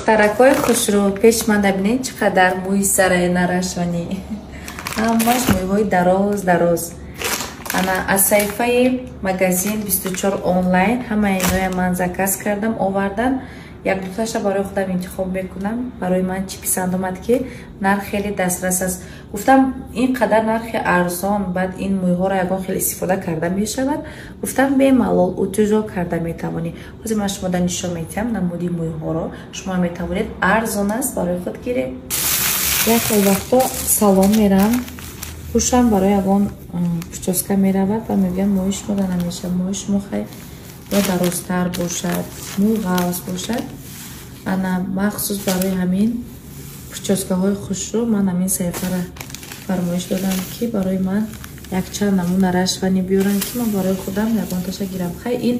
Духтаракҳои хушрӯ, пеш ман бинед, чӣ қадар мӯи сараи нарашонӣ. Ҳамаш мӯйҳои дароз дароз. Ана аз саҳифаи магазин 24 онлайн ҳамаи иноя ман заказ кардам, овардан. Як дуташа барои худам интихоб мекунам. Барои ман чӣ писанд омад, ки нарх хеле дастрас аст. Гуфтам, ин қадар нархи арзон, баъд ин мӯйҳоро ягон хел истифода карда мешавад? Гуфтам, бемалол утюжок карда метавонӣ. Ҳозир ман шумода нишон медиҳам намуди мӯйҳоро. Шумо метавонед, арзон аст, барои худ гиред. Як хел вақто салон мерам, ҳушам барои ягон прическа меравад ва мегӯям, мӯи шумо да намешавад, мӯи шумо хай ё дарозтар бошад, мӯй ғавз бошад. Ана махсус барои ҳамин прическаҳои хушрӯ ман ҳамин саҳифара фармоиш додам, ки барои ман якчанд намуна рашвани биёранд, ки ман барои худам ягонташа гирам. Хай, ин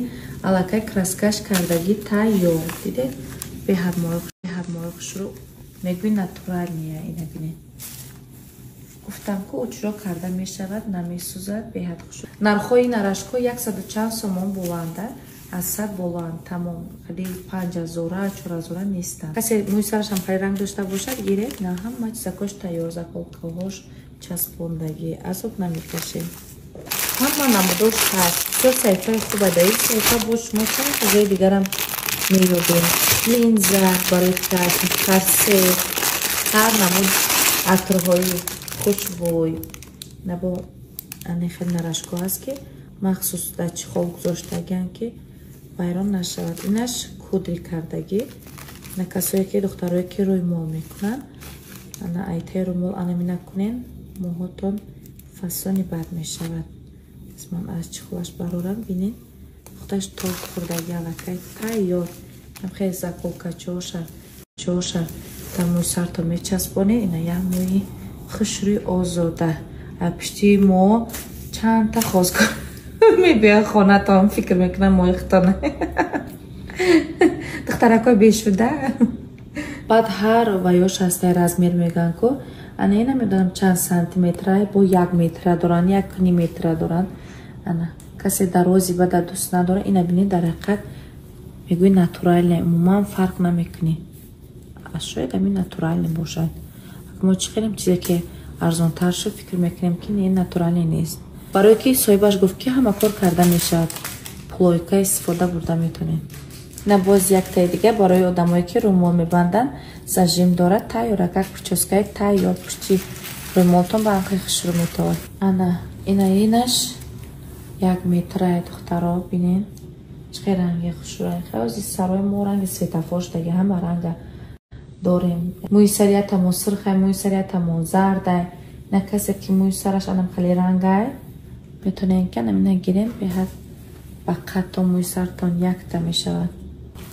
аллакай краскаш кардагӣ тайёр, дидед, беҳад мои хушрӯ, мегӯи натуральный. Ина бинед, гуфтам ку, утюжок карда мешавад, намесӯзад, беҳад хушрӯ. Нархҳои нарашкҳо яксаду чанд сомон болоанда, аз 100 болоанд, тамом. Хеле 5000-а, 4000-а нестанд. Касе мӯи сарашам хеле ранг дошта бошад, гиред. На, ҳама чизакош тайёр, заколкаҳош часпондагӣ, азоб намекашем. Ҳама намудош ҳаст. Бисёр саҳифаи хуба. Дар ин саҳифа боз шумо чанд чизои дигарам меёбем: линза барои чашм, корсет, ҳар намуд атрҳои хушбӯй. Набо ане хел нарашко ҳаст, ки махсус дар чехол гузоштагианд, ки вайрон нашавад. Инаш кудри кардагӣ. На, касое ки, духтарое ки рӯймол мекунанд, ана айтаи рӯмол анамина кунен, мӯҳотон фасони бад мешавад. Ман аз чехолаш барорам, бинед, худаш тоб хӯрдагӣ, аллакай тайёр. Хеле заколкачоша чоша дар мӯи сартон мечаспонед, ина як мӯи хушрӯи озода. Пишти мо чандта хозгор мебиёяд хонатон, фикр мекунам, мои худтон, духтаракҳои бешуда. Баъд ҳар ваёш ҳастай, размер мегӯянд ку. Ана ина медонам чанд сантиметра, бо 1 метра доранд, 1,5 метра доранд. Ана касе дарози бада дӯст надорад, ина бинед, дар ҳақиқат мегӯи натуральный, умуман фарқ намекунӣ. Шояд ҳамин натуральный бошад. Мо чӣ хелем, чизе ки арзонтар шуд, фикр мекунем, ки не, натуральный нест. Барое ки соҳибаш гуфт, ки ҳама кор карда мешавад, плойка истифода бурда метавонед. На, боз яктаи дига барои одамое ки рӯмол мебанданд, зажим дорад, тайёра, как прическаи тайёр, пушти рӯмолтон ба ҳам хушрӯ метавад. Ана ина инаш 1 метрае, духтаро, бинед, чӣ хел ранги хушрӯ. Ҳози сарои мо ранги светофор шудаги, ҳама ранга дорем. Мӯи сари ятамон сурхай, мӯи сари ятамон зардай. На, касе ки мӯи сараш анам хеле рангай, метавонем ки анамина гирем, беҳад ба қадто мӯи сартон якта мешавад.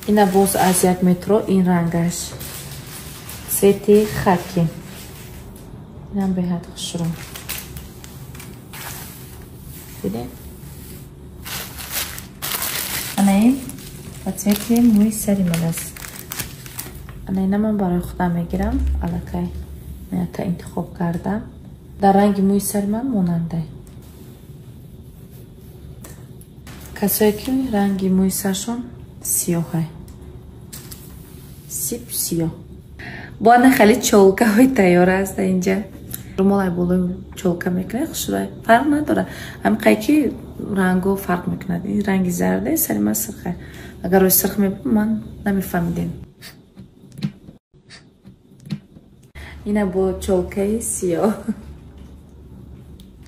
Ина боз аз 1 метро, ин рангаш цвети хаки, инам беҳад хушрӯ, дидем. Ана ин ба цвети мӯи сари ман аст. Ана ина ман барои худам мегирам, аллакай та интихоб кардам, дар ранги мӯи сари ман монандай. Касое ки ранги мӯи саршон сиёҳай, сип сиёҳ. Бо ана хеле чолкаҳои тайёр аст дар инҷа. Румолай болои чолка мекунед, хушрӯй, фарқ надорад. Ҳамиқай ки рангҳо фарқ мекунад. Ин ранги зарде, сари ман сурхай. Агар рӯи сурх мебуд, ман намефаҳмидем. Ина бо чолкаи сиёҳ.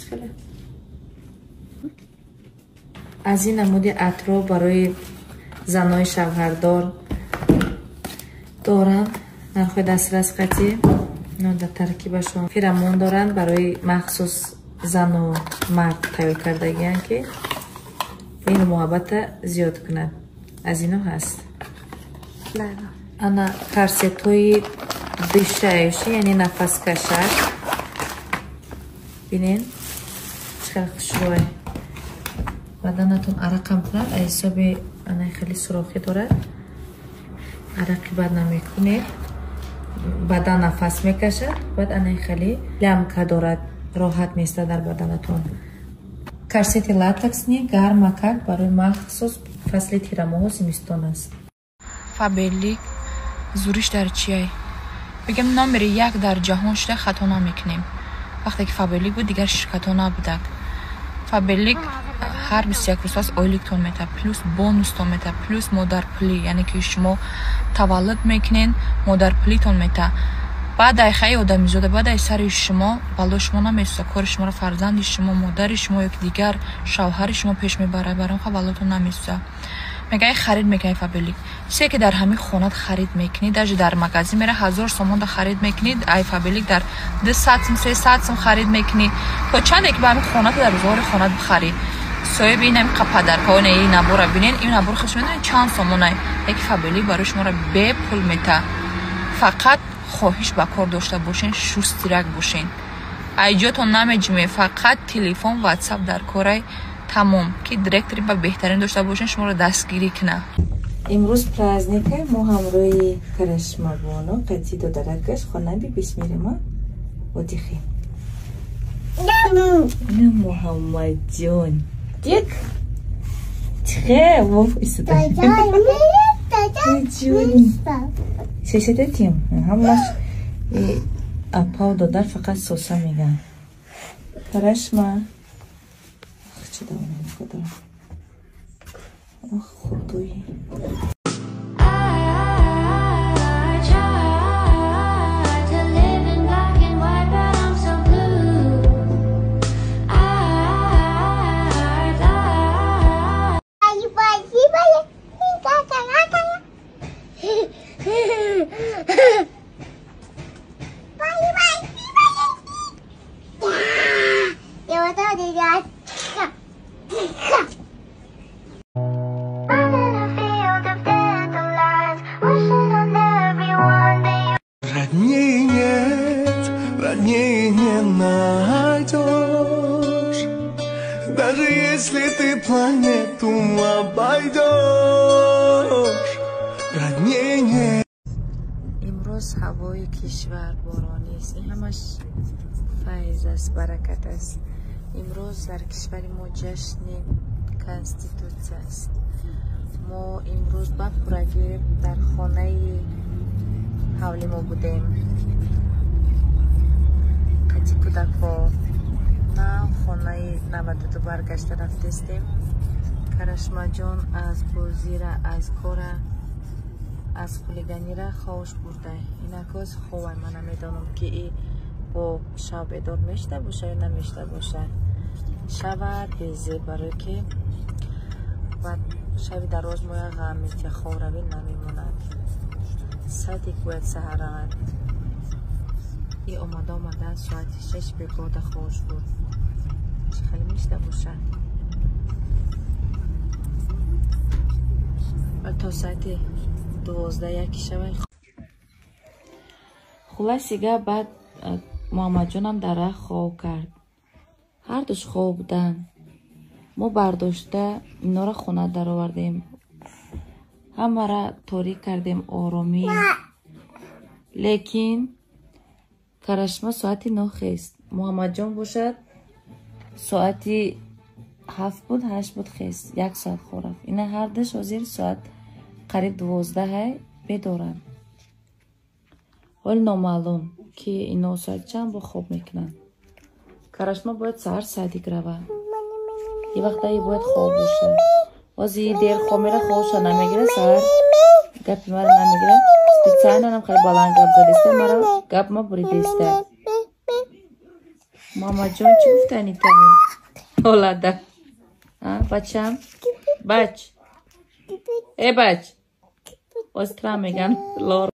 Хеле аз ин намуди атро барои занои шавҳардор доранд, нархҳои дастрас қатӣ. Дар таркибашон феромон доранд, барои махсус зану мард тайёр кардагианд, ки меҳру муҳаббата зиёд кунад. Аз ино ҳаст. Ана корсетҳои дышащий, яъне нафаскашак, бинен, чӣ хеле хушрӯй. Баданатон арақам кунад, аз ҳисоби ана хеле сурохӣ дорад, арақи бад намекунед, бадан нафас мекашад. Баъд анаи хеле лямка дорад, роҳат местад дар баданатон. Корсети латексный гармакак барои махсус фасли тирамоҳу зимистон аст. Фаберлик. Зуриш дар чиай? Бигем, номери як дар ҷаҳон шуда, хато намекунем. Вақте ки Фаберлик буд, дигар ширкатҳо набудак. Фаберлик ҳар 21 рӯз пас ойликтон мета, плюс бонустон мета, плюс модарпулӣ, яъне ки шумо таваллуд мекунен, модарпулитон мета. Баъд ай хаи одамизода, баъд ай сари шумо бало шумо намесӯза. Кори шуморо фарзанди шумо, модари шумо ё ки дигар шавҳари шумо пеш мебарад, баром ха балотон намесӯза. Мегӯяй, харид мекунӣ Фаберлик, чизе ки дар ҳамин хонат харид мекунӣ, даже дар магазин мера 1000 сомонда харид мекунӣ, ай Фаберлик дар 200 сум, 300 сум харид мекунӣ. То чанде ки ба ҳамин хоната, дар рӯзгори хонат бихарӣ. Соҳиби ин ҳамин подаркао, ин набора бинен, ин набор худш медонед чанд сомонай, яки Фаберлик барои шуморо бепул мета. Фақат хоҳиш ба кор дошта бошен, шустирак бошен, айҷотон намеҷиме, фақат телефон, Ватсап дар корай, тамом. Ки директори ба беҳтарин дошта бошен, шуморо дастгирӣ кунад. Имрӯз праздника, мо ҳамроҳи Карашмабоно қати додаракаш хона бибис мерема отдыхи. Ина Муҳаммадҷон дик чихе вов истода. Ҷони сесетатим ҳамаш апау додар фақат соса меган. Карашма чӣ давом дорам? Ох, худои! I try to live in black and white, but I'm so blue. I lie. I'm in a field of dandelions, wishing on everyone they Роднее нет, роднее не найдешь. Даже если ты планету обойдешь, роднее нет. Имрӯз ҳавои кишвар боронист. Ин ҳамаш файз аст, баракат аст. Имрӯз дар кишвари мо ҷашни Конститутсия аст. Мо имрӯз ба пуррагӣ дар хонаи ҳавли мо будем, қати кӯдакҳо. На, хонаи 92 баргашта рафтестем. Карашмаҷон аз бозира, аз кора, аз хулиганира ховш бурда. Инакоз ховай. Ман намедонам, ки и бо шав бедор мешуда боша ё намешуда боша. Шавад безеб, барое ки баъд шави дароз моя ғам метия, ховравӣ намемонад. Садик бояд саҳар равад. И омада омада соати 6 бегоҳда ховш бурд. Чӣ хеле мешуда боша? Ва то соати 12 яки шавай. Хулоси гап, баъд Муҳаммадҷонам дар раҳ хоб кард. Ҳардуш хоб буданд. Мо бардошта инора хона даровардем, ҳамара торик кардем, оромӣ. Лекин Карашма соати 9 хест, Муҳаммадҷон бошад соати 7 буд, 8 буд хест, як соат хоб рафт. Ина ҳардуш ҳозир соат қариб 12-ҳай бедоранд. Ҳоли номаълум, ки ино соати чанд бо хоб мекунанд. Карашма бояд саҳар садик равад, и вақтае бояд хоб бошад. Ҳозир дер хоб мера, хобша намегира, саҳар гапи маро намегира. Специально нам хеле баланд гап задиста, маро гап ма буридиста. Муҳаммадҷон, чӣ гуфтани тами ҳолада? Бачам, бач, э бач, остра меган лор.